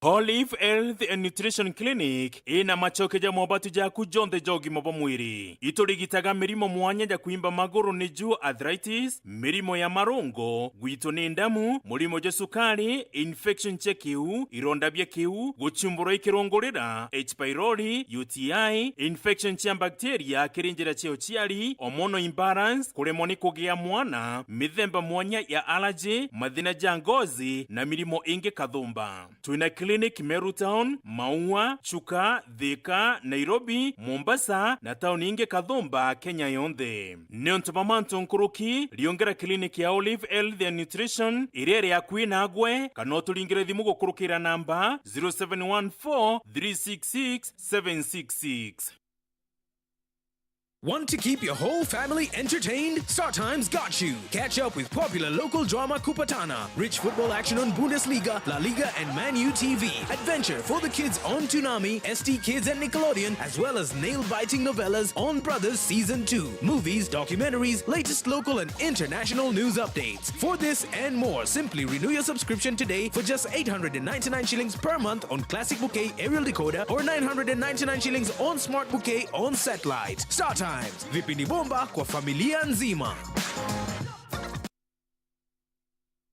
Olive Health and Nutrition Clinic ina machoke ja mobatu jaku jonthe ja ugima bwa mwiri. Iturigitaga mirimo mwanya ja kwimba maguru, niju arthritis, mirimo ya marungo, gwitwo ni ndamu, murimo jwa sukari, infection cia kiu, ironda bia kiu, guchumburwa i kirungurira, H pylori, U T I, infection cia bacteria kiri njira cia uciari, hormonal imbalance, kuremwa ni kugia mwana, mithemba mwanya ya allergy, mathina ja ngozi, na mirimo ingi kathumba. Twina clinic Meru Town, Maua, Chuka, Thika, Nairobi, Mombasa, na tauni ingi kathumba Kenya yonthe. Niuntu bwa mantu nkuruki, riungera clinic ya Olive Health and Nutrition iria iri akui nagwe, kana uturingire thimu gukurukira namba zero seven one four three six six seven six six. Want to keep your whole family entertained? StarTime's got you. Catch up with popular local drama Kupatana, rich football action on Bundesliga, La Liga, and Man U T V, adventure for the kids on Toonami, S T Kids, and Nickelodeon, as well as nail-biting novellas on Brothers Season two, movies, documentaries, latest local and international news updates. For this and more, simply renew your subscription today for just eight hundred and ninety-nine shillings per month on Classic Bouquet aerial decoder or nine hundred and ninety-nine shillings on Smart Bouquet on satellite. StarTimes, vipindi bomba kwa familia nzima.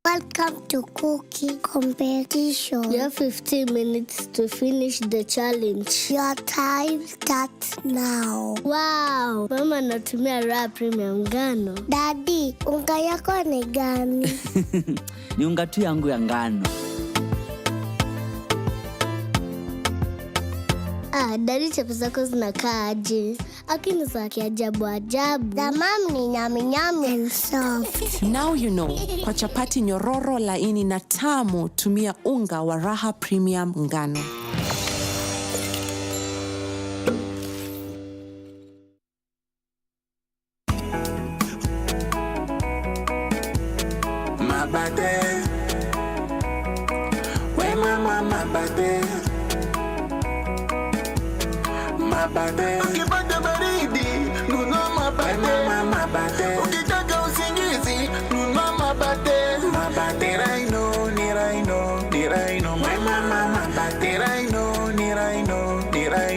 Welcome to cooking competition. You have fifteen minutes to finish the challenge. Your time starts now. Wow, mama anatumia Raha Premium ngano. Daddy, unga yako ni gani? Ni unga tu yangu ya ngano. Ah, Daddy, chapo zako zinakaa aje? Lakini za kiajabu ajabu. Za mam ni nyami nyami and soft. Now you know, kwa chapati nyororo, laini na tamu, tumia unga wa Raha Premium ngano. Mabate. We mama, mabate. Mabate. Ukipata baridi, nunua mabate. We mama, mabate. Ukitaka usingizi, nunua mabate. Mabate. Ni Rhino, ni Rhino, ni Rhino. We mama, mabate. Ni Rhino, ni Rhino, ni Rhino.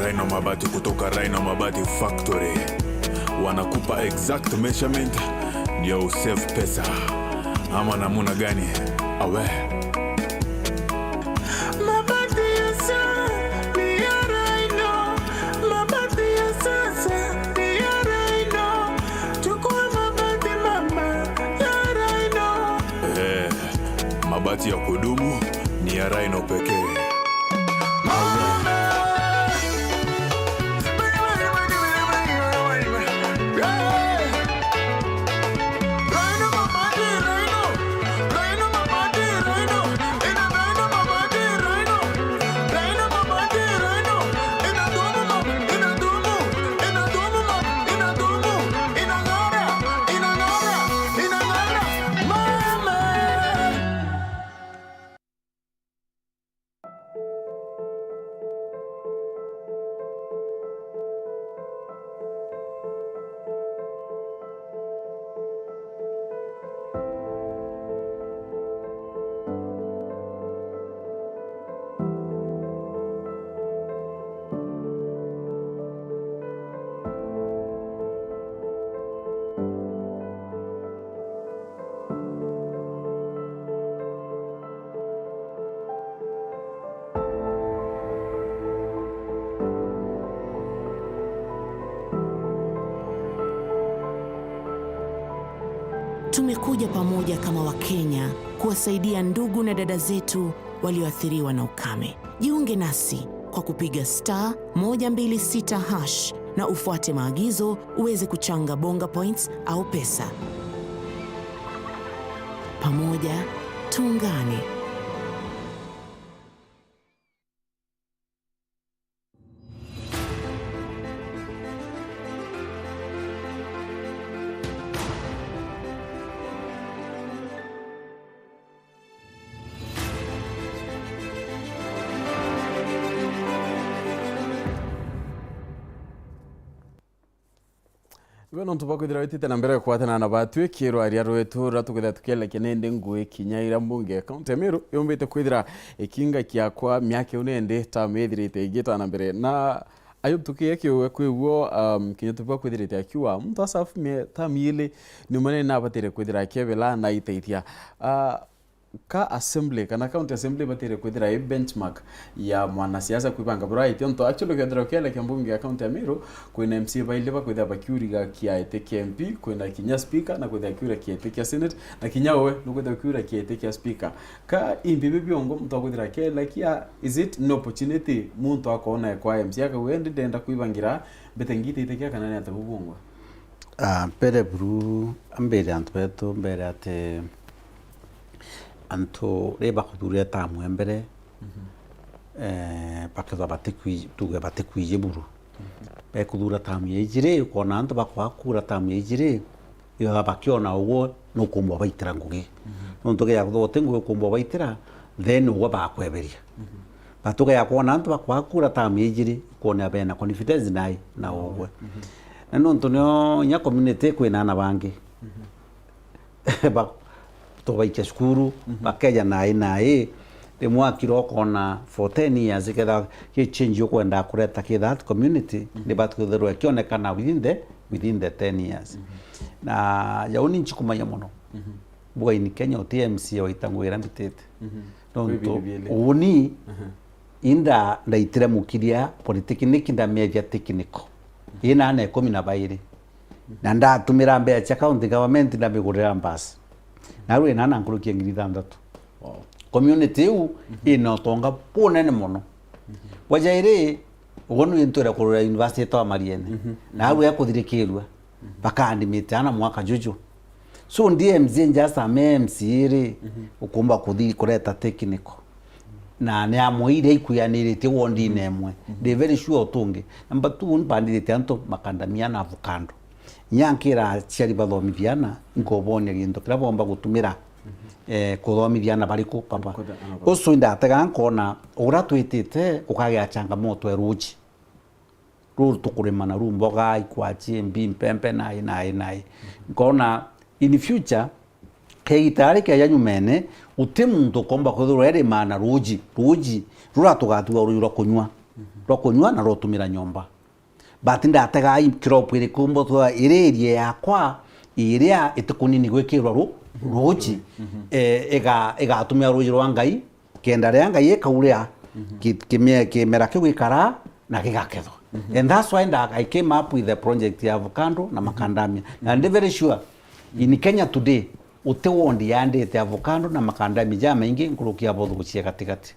Rhino Mabati kutoka Rhino Mabati Factory. Wanakupa exact measurement ndio usave pesa. Ama namuna gani? Awe. Mabati ya sasa ni ya Rhino. Mabati ya sasa ni ya Rhino. Chukua mabati mama ya Rhino. Eh, mabati ya kudumu ni ya Rhino pekee. Tumekuja pamoja kama Wakenya kuwasaidia ndugu na dada zetu walioathiriwa na ukame. Jiunge nasi kwa kupiga star moja mbili sita hash na ufuate maagizo uweze kuchanga bonga points au pesa. Pamoja tuungane. Iwe nontu bwa kwithira witite na mbere kwatana na batwi kirwaria rwetu ruria tukwithira tukielekia nindi ngui kinya iria mbunge ya kaunti ya Meru yumbite kwithira ikinga kiakwa miaka iu nindi tamu ithirite igita na mbere. Na Ayub tukiye kiuwe kwi uo, um, kinya tubwa kwithirite akiuga muntu asafu mie tamu ili ni mane nabatire kwithira akebela na iteithia. Ah, Ka assembly kana county assembly batire kwithira i benchmark ya mwanasiasa kwibanga buria aitia untu actually ukethira ukielekia mbunge ya county ya Meru, kwina M C A baili bakwithira bakiuriga kia iti kia M P, kwina kinya speaker na kwithira akiura kia iti kia senate, na kinya uwe nukwithira ukiura kia iti kia speaker. Ka imbi bibi biongo muntu akwithira akielekia, is it an opportunity muntu akona ekwa M C A akauga indi ndenda kwibangira mbite ngite iti kia kana ni ata bubungwa? Ah, mbere buru, ambire antu betu, mbere ati antu ri bakuthura tamu ya mbere, mhm, eh, bakethwa batikwi-, tuge batikwiji buru. Mhm. Bekuthura tamu ya ijiri, ukona antu bakwa kura tamu ya ijiri, yo bakiona uguo nukumba baitira ngugi. Mhm. Nontu geya kuthwa uti ngugi ukumba baitira, then uguo bakweberia. Mhm. Batugeya kwona antu bakwa kura tamu ya ijiri, kwona bena confidence nai na ugwe. Mhm. Na nontu nio inya community kwina ana bangi. Mhm. Ba-, tubaikia cukuru, mhm, bakeja nai nai, rimwe akira ukona for ten years, ketha ki change ukwenda kureta ki that community, mhm, ni batukethirwa ikionekana within the, within the ten years. Mhm. Na jau ni nchikumaya mono. Mhm. Buga in Kenya uti M C A waita ngugi iria mbitite. Mhm. Nontu kwi bintu biili. Uni, mhm, inda ndaitire mukiria polytechnic ndamiethia technical. Mhm. Ina ana ikumi na bairi. Na ndatumira mbeca cia county government ndamigurira mbasi. Na riu ina ana nkuruki ya ngiri ithanthatu. Wow. Community iu, mhm, ina utonga bunene mono. Mhm. Bwa jairi, uguo niu intwire kurura university twa Mariene. Mhm. Na au ekuthirikirua, mhm, bakaandimite ana mwaka juju. So, ndi M C A just ame M C A ri, mhm, ukumba kuthi kureta technical. Na ni amwe iria ikuyaniritie wondine, mhm, imwe. Mhm. Ndi very sure utungi. Number two, mbandiritie antu makandamia na avocado. Nyankira aciari bathomithia ana, nkobonia gintu kiria bomba gutumira, mhm, eh, kuthomithia ana bariku, papa. Kuthomithia ana bariku. Ucio indatega nkona, uria twitite, ukagia changamoto ya ruji. Ruru tukurima na ruu mboga, ikwachi, mbi, mpempe, nai, nai, nai. Nkona, in future, kegita ari kiaja nyumene, guti muntu ukomba kwithirwa erima na ruji, ruji, ruria tugatua ruji rwa kunywa. rwa kunyua na rwa utumira nyomba. But ndatega i crop iriku mbotwa iri area yakwa iria itikunini gwikirwa ru-, ruuji, eh, iga-, igatumira ruuji rwa Ngai, kenda riria Ngai ikauria ki-, kimie-, kimera kiu gikara na gigakethwa. And that's why nda-, I came up with the project ya avocado na macadamia. Na ndi very sure in Kenya today, uti wondi yandite avocado na macadamia jamaingi nkuruki ya bothugucia gatigati.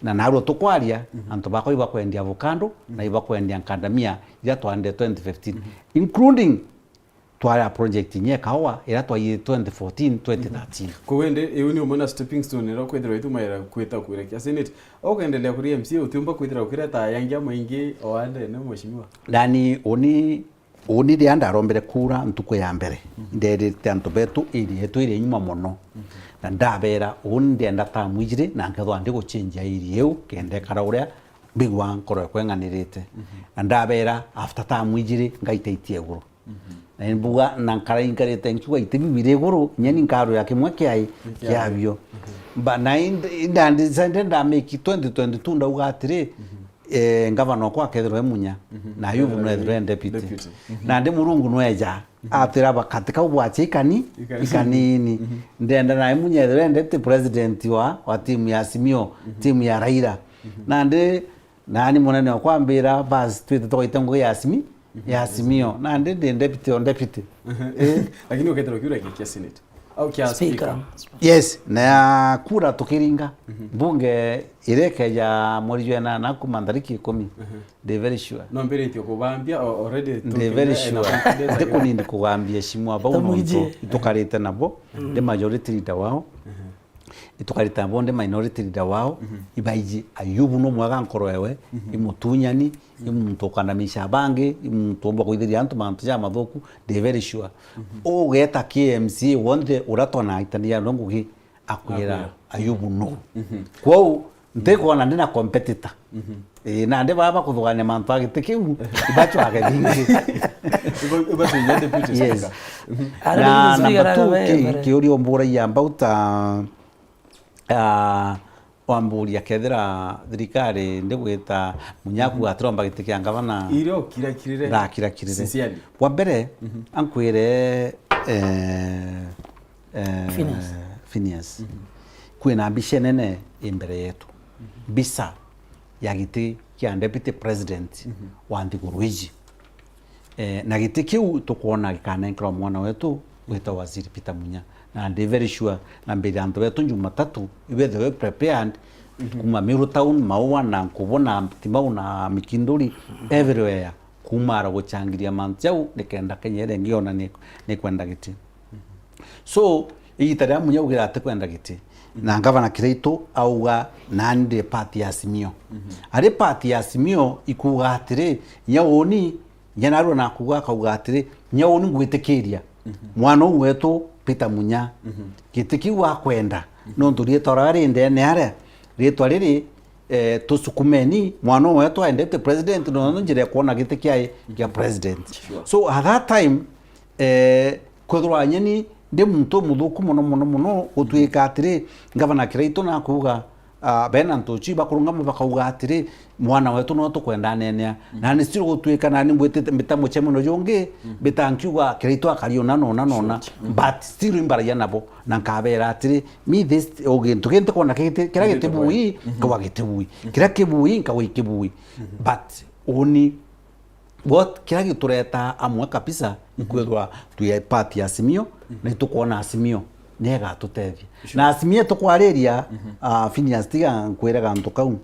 Na narua tukwaria, antu bakwa ibakwendia avocado na ibakwendia macadamia iria twandite twenty fifteen, including twara project nye kaoa iria twaii twenty fourteen, twenty thirteen. Koguo indi, iu ni umwe na stepping stone iria kwithirwa itumaira kwita kuirekia Senate. Ukendelea kuri M C A, utiumba kwithirwa ukireta ayangi amaingi o andene, mheshimiwa? Ndani uni Uni riria ndarombere kura ntuku ya mbere, nderite antu betu area yetu iri nyuma mono. Na ndabera, uni ndienda tamu ijiri na nkethwa ndi guchenjia area iu, kenda ikara uria mbigua nkoro yakwa ing'anirite. Na ndabera, after tamu ijiri, ngaita iti iguru. Na imbuga, na nkara inkarite nkiuga iti biu biri iguru, nyeni nkarwira kimwe kiai, kiabio. Ba, na ind-, indandi, sende ndameki twenty twenty-two ndauga atiri, eh, ngavana okwa akethirwa e Munya, na Ayubu nwethirwa e deputy. Deputy. Na ndi Murungu nweja, atwira bakati kau bwache ikani-, ikanini. Ndenda nae Munya ethirwa e deputy president wa, wa timu ya Azimio, timu ya Raila. Na ndi, nani munene okwa ambira, basi twite tugaite ngugi ya Azimi-, ya Azimio. Na ndi ndi deputy o deputy. Eh. Lakini ukethirwa kiura kia Senate. Au kia Speaker. Speaker. Yes, na ya kura tukiringa. Mbunge iria ikeja mweri jwa inana kuma ntariki ikumi. Ndi very sure. No mbiritie kubambia, o-, already. Ndi very sure. Ndi kunini kugambia cimu abau nontu itukarite nabo. Ndi majority leader wao. Itukarite nabo ndi minority leader wao. Ibaiji Ayubu no mwega nkoro ewe. Imutunyani. I muntu ukandamisha bangi, i muntu umba kwithiria antu mantu ja mathuku, ndi very sure. Ugeta K M C A wonthe uria twanaitania no ngugi akwira Ayubu no. Kwou, ntikwona ndi na competitor. Eh, na ndi baba kuthugania mantu a giti kiu, ibachwage bingi. Iba-, ibachwage deputy speaker. Yes. Na number two, ki-, kiuria umburagia about, uh, Ah, wamburia kethira thirikari ndigwita Munya akuga atiromba giti kia ngavana. Irio kirakirire. Ndakirakirire. Sincerely. Bwa mbere, ankwire, eh, eh, Phineas. Phineas. Kwina mbica nene i mbere yetu. Mbica ya giti kia deputy president wa nthiguru iji. Eh, na giti kiu tukwona gikanenkerwa mwana wetu witwa Waziri Peter Munya. Na ndi very sure na mbere antu betu Jumatatu, ibethirwe prepared, kuma Meru Town, Maua na Nkubu na Timau na Mikinduri, everywhere, kumara guchangiria mantu jau, nikenda Kenya iria ingi yona ni, ni kwenda giti. So, igita riria Munya augira atikwenda giti, na ngavana Kiraitu auga, nani ndi part ya Azimio. Ari part ya Azimio, ikuuga atiri, nya uni, nya narua nakuuga, akauga atiri, nya uni ngwitikiria mwana uu wetu Peter Munya, giti kiu akwenda, nontu riitwa riria ri ndene aria, riitwa riri, eh, tusukumeni mwana uu wetu aendete president, nontu njira ya kwona giti kia, kia president. So, at that time, eh, kwithirwa nyeni ndi muntu umuthuku mono, mono, mono, gutwika atiri, ngavana Kiraitu nakuuga, ah, bena ntuchi bakurungama bakauga atiri, mwana wetu no tukwenda anenea. Na ni still gutwika nani mbwitite mbita mucemeno jungi, mbita nkiuga Kiraitu akari una na una na una. But still imbaragia nabo, na nkabera atiri, me this, o gintu ginti kwona kiti, kiria giti bui, nkauga giti bui. Kiria kibui, nkauga ikibui. But uni What, kiria gitureta amwe kabisa, ikwithirwa twi part ya Azimio, na itukwona Azimio ni igatutethia. Na Azimio tukwariria, ah, Phineas, tiga nkwire gantu kau.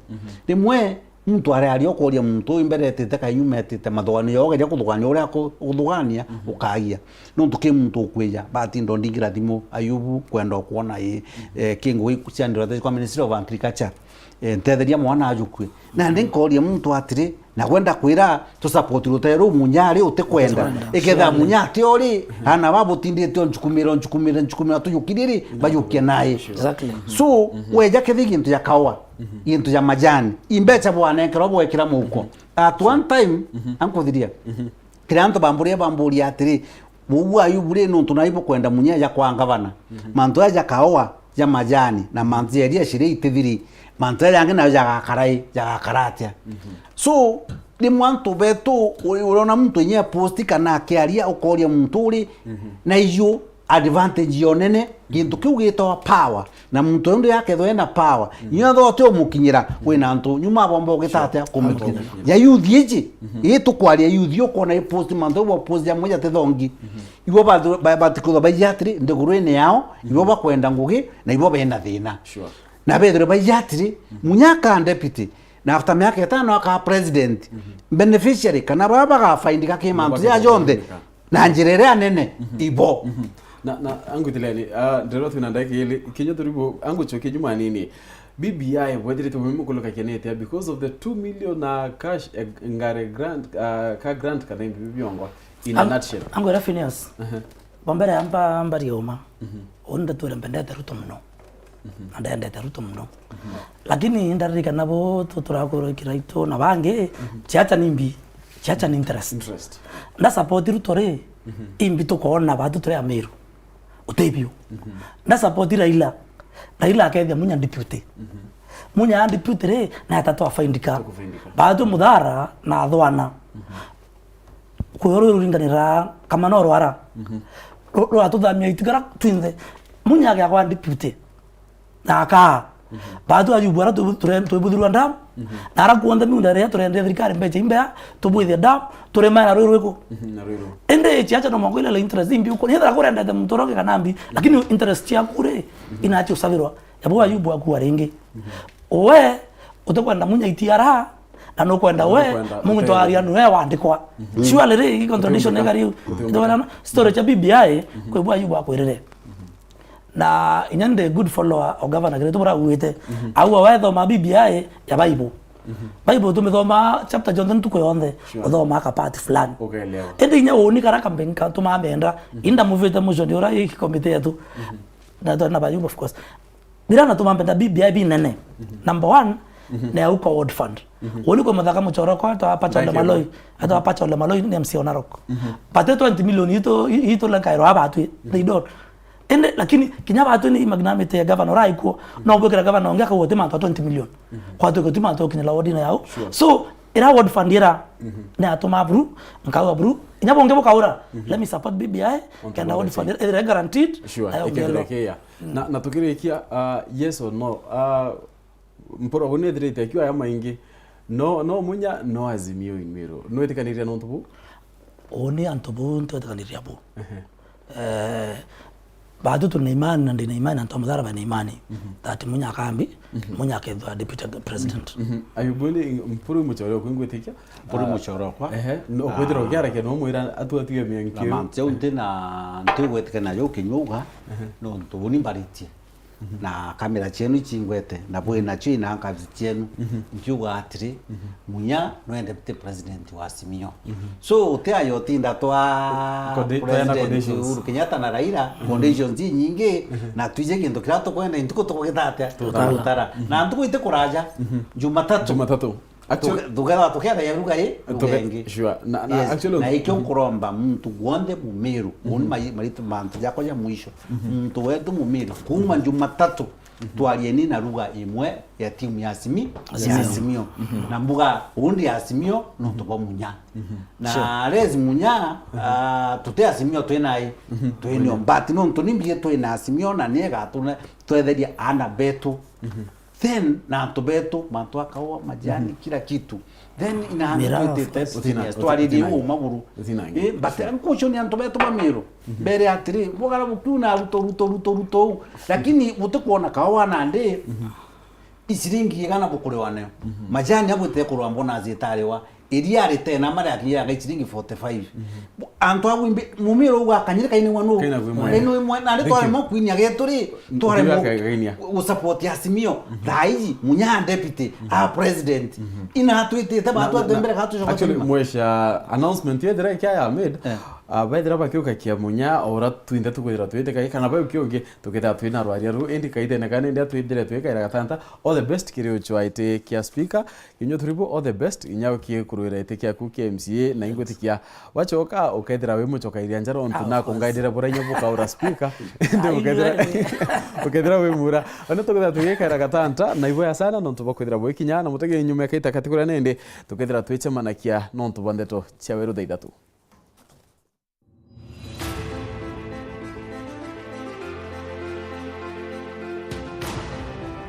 Rimwe, muntu ariaria ukoria muntu uyu mbere etite kainyuma etite mathugania, ugeria kuthugania uria aku-, uthugania, ukagia. Nontu ki muntu ukwija, batinda ndingira thimu, Ayubu, kwenda ukwona i, eh, ki ngugi cia ndirwa kwa Ministry of Agriculture. Eh, ntetheria mwana ajukue. Na ndi nkoria muntu atiri, na gwenda kwira tu support rutere ruu Munya ari utikwenda. Iketha Munya ati ori, ana ba butindite o njukumira, o njukumira, njukumira tujukirie ri, bajukie nae. So, weja kethi gintu ya kawa, gintu ya majani, imbecha bwanenkerwa bwekira muko. At one time, ankuthiria. Kiria antu bamburia, bamburia atiri, Uu Ayubu ri, nontu nai bukwenda Munya ja kwa ngavana. Mantu aya ja kaoa, ja majani, na mantu ja iria ciri itithiri, Mantu jaria jangi nayo jagakara i, jagakara atia? So, rimwe antu betu, uri-, uriona muntu inya post kana akiaria, ukoria muntu uri, na iju advantage yo nene, gintu kiu gitagwa power. Na muntu uyu ndi akethwa ena power. Inya tho uti umukinyira, wina antu nyuma bomba ugita atia kumukinyira. Ya youth iji, ii tukwaria youth, ukona i post mantu, ibo post ya mweja ti thongi. Ibo ba-, ba-, batikutha baiji atiri, nthiguruine yao, ibo bakwenda ngugi, na ibo bena thina. Na bethire baiji atiri, munya aka deputy, na after miaka itano aka president, beneficiary, kana baba bagafaindika ki mantu ja jonthe, na njira iria nene, ibo. Na, na, angu itileni, ah, ndirwa twina ndagika ili, kinya turibu, angu choke nyuma nini. B B I bwethirite bumwe mukulukakia ni atia because of the two million, uh, cash, eh, ngare grant, uh, ka grant kana imbi biongo, in a nutshell. Angu era Phineas. Aha. Bwa mbere amba, amba rioma. Uni ndatwire mbendete Ruto muno. Na ndendete Ruto muno. Lakini ndaririkana bo tu-, turakurukira itu na bangi, ciacha ni mbi, ciacha ni interest. Interest. Nda support Ruto ri, imbi tukoona batu turi Ameru. Uti biu. Nda support Raila. Raila akethia Munya deputy. Munya a deputy ri, na atatwa faindika. Batu muthara na athwana. Kuyo rwi ruringanira kama no rwara. Ru-, rwatuthamia itigara twinthe. Munya agea kwa deputy. Na aka. Batu ayu bwara tu-, ture-, twibuthirwa dam. Na ara kuonthe miunda iria turendea thirikari mbecha imbea, tubwithia dam, turima na rwi rwiku. Na rwi rwiku. Indi chiacha no mwangu ile interest imbi uko. Nithira kurendete muntu uroke kana mbi, lakini interest yaku ri, inachi usabirwa. Yabo ayu bwaku aringi. We, utikwenda Munya itiara, na nukwenda we, nukwenda muntu aria niwe wandikwa. Surely ri, contradiction ni kariu. Ndona story cha B B I, kwi bwa yu bwakwirire. Na inya ndi good follower o governor kiri tubura uite. Au we thoma B B I ya Bible. Bible tumithoma chapter jonthe ntuku yonthe. Uthoma ka part fulani. Indi inya uni kara kambenka tumamenda. Inda muvite muconi ura i committee yetu. Na, na Bayubu, of course. Bira natuma mpenda B B I binene. Number one, ni ya uka World Fund. Uni kwa muthaka muchoroko, ata Pacha Ole Maloi, ata Pacha Ole Maloi ni M C wa Narok. But twenty million itu, itu la kairo aba tu, they don't. Ende, lakini kinya ba tu ni magnamite ya governor rai kuo, no bwekera governor onge akauga uti mantu twenty million. Kwa tu uti mantu kinya la ordinary yao. So, ira World Fund ira, ni atuma buru, nkauga buru, inya bonge bukaura, let me support B B I, kenda World Fund ira guaranteed. Sure, na yo ikethira ngelo. Ikiya. Na, na tukirikia, ah, yes or no? Ah, Mpuru, uni ethirite akiuga aya maingi, no, no Munya, no Azimio in Meru. Nwitikaniria nontu buu? Uni antu buu ntwitikaniria buu. Ehe. Eh, batu turi na imani na ndi na imani na antu a Muthara bari na imani that Munya akambi, Munya akethwa deputy president. Ayubu ni Mpuru muchore okwe ngwitikia. Mpuru muchore okwa. Ehe, no kwithira ukiarakia no mwira atu atuge mianki. Na mantu jau nti na nti ugwetike najo ukinyuga, nontu uni mbaritie. Na kamera cienu icingwete, na bwi nacio ina ngavi cienu. Nkiuga atiri, Munya nwe deputy president wa Azimio. So, uti ayo utinda twa Condi-, twa president conditions. Uhuru Kenyatta na Raila, conditions inyingi, na twije gintu kiria tukwenda, ntuku tukugita atia? Tutara. Tutara. Na ntuku iti kuraja, Jumatatu. Jumatatu. Actually, tuke-, tukethwa tukiaria ruga i, ruga ingi. Sure. Na, na, yes, actually, na ikio nkuromba muntu wonthe Mumiru, uni mai-, maritu mantu jakwa ja mwisho. Muntu wetu Mumiru, kuma Jumatatu, twarieni na ruga imwe ya timu ya Azimi-, ya Azimio. Azimio. Na mbuga, undi ya Azimio, nontu bwa Munya. Na sure. Les Munya, ah, tuti Azimio twi nai, twi nio. But nontu ni mbie twi na Azimio, na ni egatune twetheria ana betu. Then, na antu betu, mantu a kaua, majani, kila kitu. Then, ina hantu twitite serious, twaririe uma buru. Eh, but nkucio ni antu betu ba Miru. Mbere atiri, bugara bukiuna Ruto, Ruto, Ruto, Ruto u. Lakini butikuona kaua nandi, iciringi igana bukuriwa nayo. Majani abwite kurwa mbona azitariwa. Iria ritena mari akinyira ga ciringi forty-five. Antu abu imbi, Mumiru uga akanyire kaine wanu. Kaine wimwe. Kaine wimwe, na ri twaremwa kwinia getu ri, twaremwa gu support Azimio. Thaa iji, Munya deputy, a president. Ina twitite ba twatembere ka tucoka. Actually, mwesha announcement yethira ikia ya made. Eh. Ah, bethira bakiuka kia munya, o uria twinthe tukwithira twite kai, kana bau kiungi tukethira twina rwaria ru, indi kaithene kana indi atwithire twikaira gatanta. All the best kiri ucwaite kia speaker. Kinyua turibu, all the best, inya ukie kurwira iti kiaku kia M C A, na ingwitikia wachoka ukethira wi muchokairia njara untu Ah, of nakungaidire course. Buraimwe bukaura speaker. Indi ukethira, ukethira wi mura. Ani tukethira twikaira gatanta, na iboya sana nontu bwa kwithira bwikinya, na mutege nyuma ya kaita kati kuria nindi, tukethira twicemanakia nontu bwa ndeto cia weru thaa ithatu.